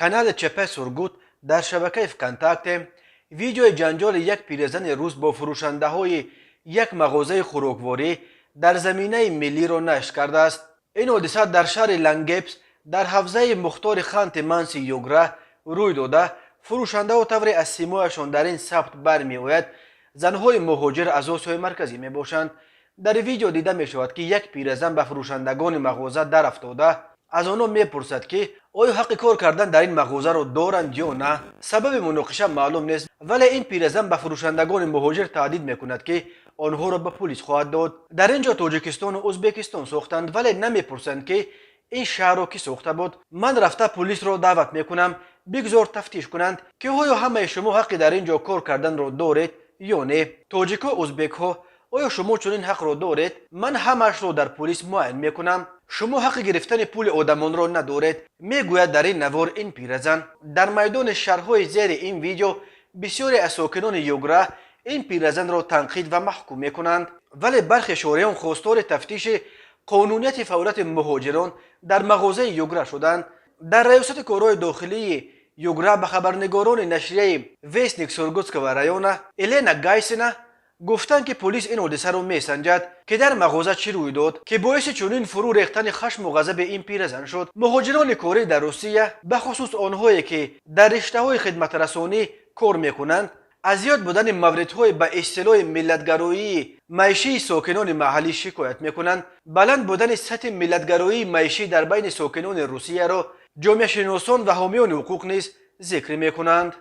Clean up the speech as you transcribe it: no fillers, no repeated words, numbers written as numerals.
Канали ЧП Сургут дар шабакаи ВКонтакте видеои ҷанҷоли як пиразани рус бо фурӯшандаҳои як мағозаи хӯрокворӣ дар заминаи миллиро нашр кардааст. Ин ҳодиса дар шаҳри Лангепас дар ҳавзаи мухтори Ханти Манси Югра рӯй дода, фурӯшандаҳо, тавре аз симояшон дар ин сабт бармеояд, занҳои муҳоҷир аз Осиёи Марказӣ мебошанд. Дар видео дида мешавад, ки як пиразан ба фурӯшандагони мағоза дарафтода, аз онҳо мепурсад, ки оё ҳаққи кор кардан дар ин мағозаро доранд ё на. Сабаби муноқиша маълум нест, вале ин пиразан ба фурӯшандагони муҳоҷир таҳдид мекунад, ки онҳоро ба пулис хоҳад дод. Дар ин ҷо Тоҷикистону Ӯзбекистон сохтанд, вале намепурсанд, ки ин шаҳрро кӣ сохта буд. Ман рафта пулисро даъват мекунам, бигзор тафтиш кунанд, ки оё ҳамаи шумо ҳаққи дар ин ҷо кор карданро доред ё не. Тоҷикҳо, ӯзбекҳо, оё шумо чунин ҳақро доред? Ман ҳамаашро дар пулис муайян мекунам. Шумо ҳаққи гирифтани пули одамонро надоред, мегӯяд дар ин навор ин пиразан. Дар майдони шарҳҳои зери ин видео бисёре аз сокинони Югра ин пиразанро танқид ва маҳкум мекунанд, вале бархе шореҳон хостори тафтиши қонунияти фаъолияти муҳоҷирон дар мағозаи Югра шуданд. Дар раёсати корҳои дохилии Югра ба хабарнигорони нашрияи «Вестник Сургутского района» Елена Гайсина гуфтанд, ки полис ин ҳодисаро месанҷад, ки дар мағоза чӣ рӯй дод, ки боиси чунин фурӯ рехтани хашму ғазаби ин пиразан шуд. Муҳоҷирони корӣ дар Русия, бахусус онҳое, ки дар риштаҳои хидматрасонӣ кор мекунанд, аз зиёд будани мавридҳои ба истилоҳи миллатгароии маишии сокинони маҳаллӣ шикоят мекунанд. Баланд будани сатҳи миллатгароии маишӣ дар байни сокинони Русияро ҷомеашиносон ва ҳомиёни ҳуқуқ низ зикр мекунанд.